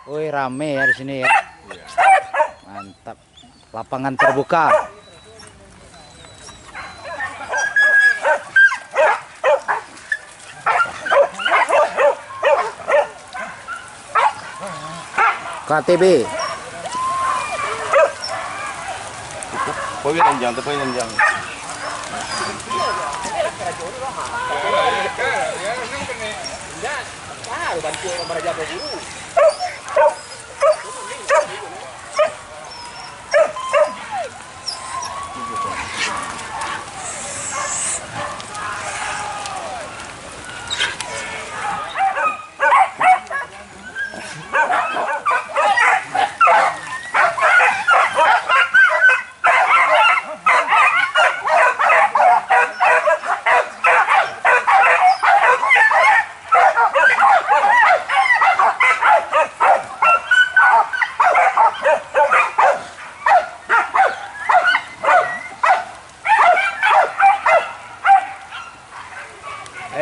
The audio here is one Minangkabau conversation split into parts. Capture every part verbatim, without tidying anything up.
Woi, rame ya di sini ya. Mantap. Lapangan terbuka. K T B. Poin ranjang, tu poin ranjang.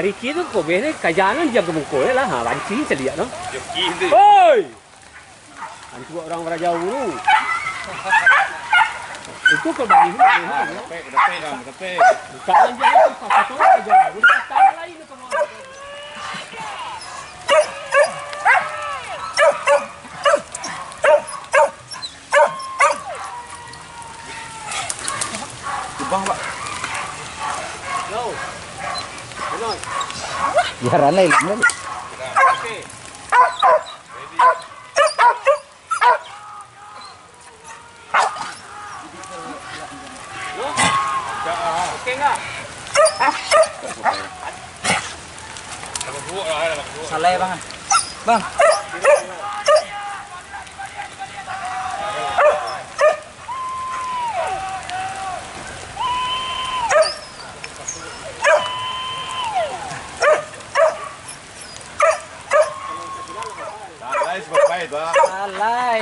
Riki tu kobeh ni, kajangan jam ke muko lah, ha, banci caliak tu. Joki tu. Oi! Antuak urang Raja Ulu. Itu kau bagi ni, ha? Dapek, dapek, dapek. Bukan aja itu, pasal tu aja. Udah tak lain tu. Subang, Pak. Yo. Benar. Biaran lah hilang tadi. Oke. Oke nggak? Salah ya, Bang. Bang. Alai, si Bapak itu, ah. Alai.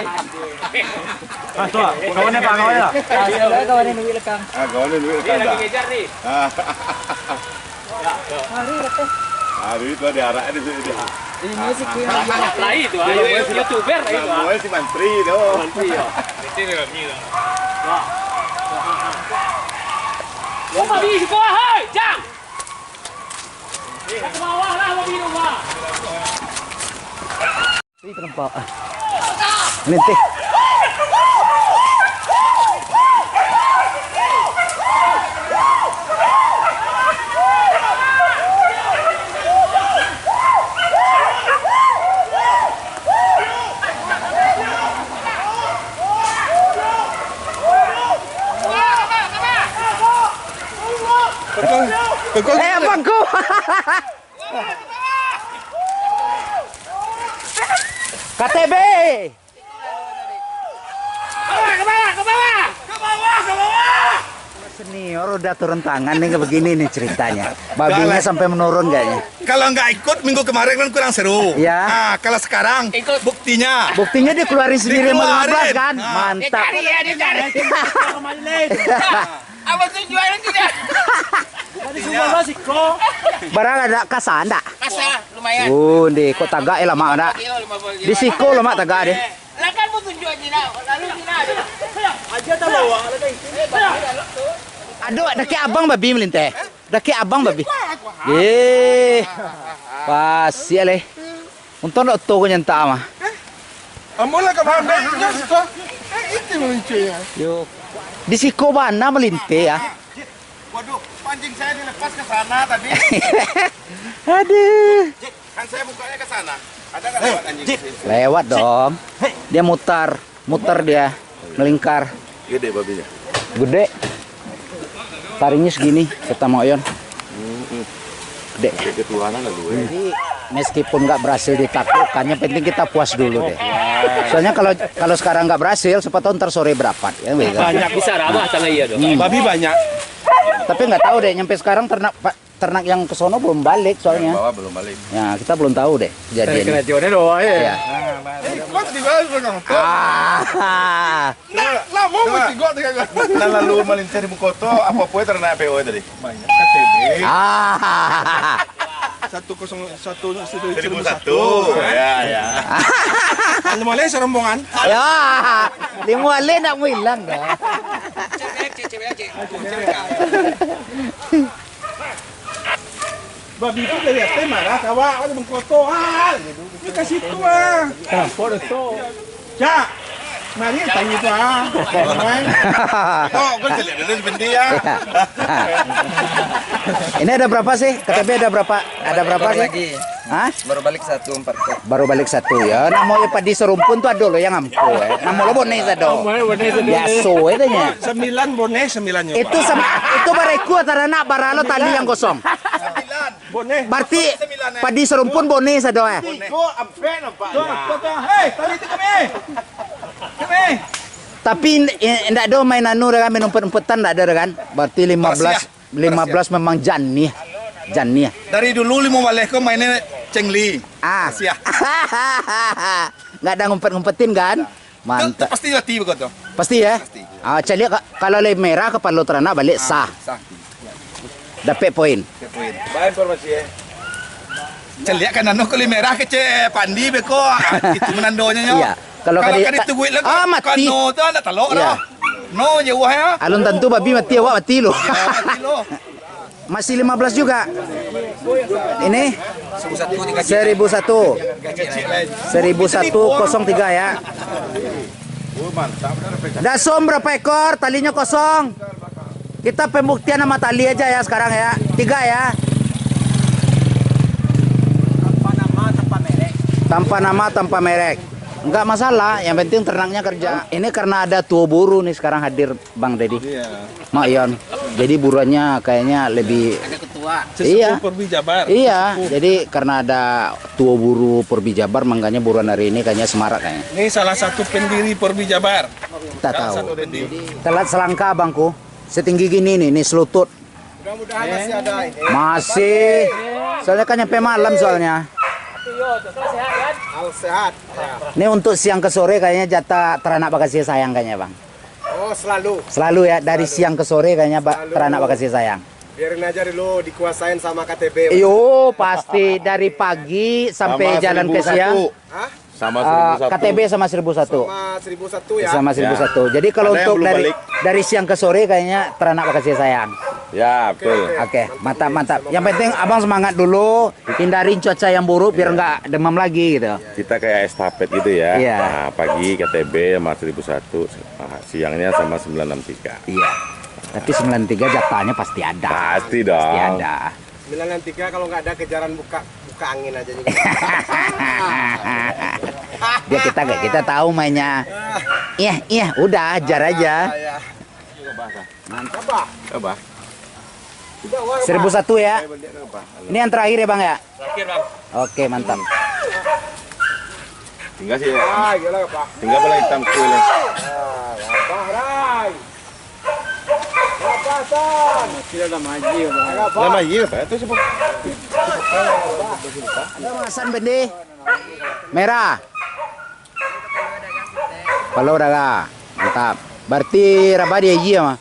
Ah, tu, ah. Kawan ni, Pak, kawan ni, Pak. Ah, sudah kawan ni duit lekang. Ah, kawan ni duit lekang dah. Dia lagi ngejar ni. Ah. Hari, kata. Hari tu ada arak di sini. Ini musik yang dia. Lai tu, ah. Dia musik YouTuber lai tu, ah. Namanya si Mantri tu. Mantri, ya. Mesti dia kami tu. Wah. Wah, babi, kau, hai, jang. Ka bawah lah, babi tu, Pak. Ih, terempak. Ah. Lintih. Eh, abang ko. K T B. Ke bawah, ke bawah, ke bawah. Ke bawah, ke bawah. Senior udah turun tangan nih, begini nih ceritanya. Babinya sampai menurun kayaknya. Kalau nggak ikut minggu kemarin kan kurang seru. Ya. Nah, kalau sekarang ikut. Buktinya. Buktinya dia keluarin sendiri sama lima belas kan? Dikeluarin. Nah. Mantap. Dia cari ya, dia cari. Abang tunjuakan tidak? Tadi semua lo siko. Barang ada kasar ndak? Kasar, lumayan. Oh, ndeh, kok tagak eh lamak ndak? Lima kilo, lima puluh kilo. Di siko lamak tagak deh. Lah kan mau tunjuk aja nak, lalu sini ada. Aja tak bawa, lah kan itu. Aduh, dakek abang babi melinteh. Dakek abang babi. Eh, pasiak leh. Untung dak oto ko nyantak mah. Amolah ka bandar nyo siko. Eh, itu lucunya. Yo. Di siko bana melinteh ya. Waduh, pancing saya dilepas ke sana tadi. Aduh. Kan saya bukanya ke sana. Ada nggak lewat anjing di sini? Lewat dong. Dia mutar, mutar dia, melingkar. Gede babinyo. Gede. Taringnyo segini, kata Mak Yon. Gede. Jadi, meskipun nggak berhasil ditaklukkan, yang penting kita puas dulu deh. Soalnya kalau kalau sekarang nggak berhasil, siapa tahu ntar sore berapat, ya, beda. Bisa ramah tangga iya dong. Babi banyak. Tapi nggak tahu deh, nyampe sekarang ternak pa- ternak yang ke sono belum balik soalnya. Yang bawah belum balik. Ya, kita belum tahu deh kejadiannya. Kena jawabnya doa ya. Ya. Ah. Nah, lamo masih gua dengan gua. Nah, lalu melintas di Bukoto, apa-apa ternak P O tadi? Banyak K T B. Ah. Satu kosong satu, seribu satu. Ya, ya. Limo baleh sarombongan. Ya, limo baleh nak mailang dah. Babi tu dari atas marah ka awak, awak mangkoto, ah, gitu. Dia ka situ, ah. Campur tu. Cak, mari tanya tu, ah. Oh, kau celiak dulu sebentar, ah. Ini ada berapa sih? K T P ada berapa? Ada berapa sih? Lagi. Hah? Baru balik satu empat kok. Baru balik satu ya. Namo yo padi sarumpun tu ado lo yang ampo, eh. Namo lo Boneh sado. Namo lo Boneh sado. Biaso, eh, tanya. Sembilan Boneh, sembilan nyo. Itu sama, itu bareku taranak bara lo tali yang kosong. Sembilan. Boneh. Berarti sembilan, eh. Padi sarumpun Boneh sado, eh. Tigo, ampek nampak. Tuh, tuh, tuh. Hei, tali tu kami. Kami. Tapi in-, indak ado main anu dah kan, main umpet-umpetan indak ado dah kan. Berarti lima belas. Lima belas memang janiah. Janiah. Dari dulu limo baleh ko mainnya cengli. Ah. Siah. Nggak ada ngumpet-ngumpetin kan? Mantap. Pasti lati begitu. Pasti ya? Pasti. Ah, caliak ka-, kalau lai merah kapalo taranak balik sah. Sah. Dapek poin. Dapek poin. Bah informasi ya. Caliak kan anu kuli merah kecek pandi beko. Ah, itu menandonyo nyo. Iya. Kalau kadi-, kadi tubuik lah, ah, mati. Kano tu ndak talok dah. No, jauah ya. Alun tantu babi mati, awak mati lo. Ya, mati lo. Masih lima belas juga. Ini seribu satu. Seribu satu kosong tiga ya. Dasom berapa ekor? Talinya kosong. Kita pembuktian sama tali aja ya sekarang ya. Tiga ya. Tanpa nama, tanpa merek. Tanpa nama, tanpa merek. Enggak masalah, yang penting ternaknya kerja. Ini karena ada tuo buru nih sekarang hadir, Bang Dedi. Iya. Mak Yon. Jadi buruannya kayaknya lebih. Ada ketua. Iya. Sesepuh Porbi Jabar. Iya, sesepuh. Jadi karena ada tuo buru Porbi Jabar, makanya buruan hari ini kayaknya semarak kayaknya. Ini salah satu pendiri Porbi Jabar. Kita tahu. Salah satu pendiri. Telat selangkah, Bangku. Setinggi gini nih, nih selutut. Mudah-mudahan masih ada ini. Masih. Soalnya kan nyampe malam soalnya. Halo, sehat. Ya. Ini untuk siang ke sore kayaknya jatah teranak bakasih sayang kayaknya, Bang. Oh, selalu. Selalu ya, dari siang ke sore kayaknya ba-, teranak bakasih sayang. Biarin aja dulu dikuasain sama K T B. Iyo, pasti dari pagi sampai jalan ke siang. Hah? Sama seribu satu. Ah, K T B sama seribu satu. Sama seribu satu ya. Sama seribu satu. Ya. Jadi kalau untuk dari, dari siang ke sore kayaknya teranak bakasih sayang. Ya, betul. Oke, oke. Oke, mantap, mantap. Yang penting abang semangat dulu, hindarin cuaca yang buruk biar nggak demam lagi gitu. Kita kayak estafet gitu ya. Iya. Nah, pagi K T B sama seribu satu, ah, siangnya sama sembilan enam tiga. Iya. Tapi sembilan tiga jatahnya pasti ada. Pasti dong. Pasti ada. Sembilan enam tiga kalau nggak ada kejaran buka, buka angin aja juga. Dia kita, kita tahu mainnya. Iya, iya, udah, ajar aja. Iya, iya. Mantap. Apa? Apa? Seribu satu ya. Ini yang terakhir ya, Bang, ya? Terakhir, Bang. Oke, mantap. Tinggal sih. Ah, iyalah, apa? Tinggal bola hitam kecil ya. Ah, apa, Rai? Apa, San? Masih ada maju, Bang. Apa? Ada maju, Pak. Itu siapa? Ada Bang Hasan Bende. Merah. Kalau udah lah. Mantap. Berarti rabah di Aji ya, mah?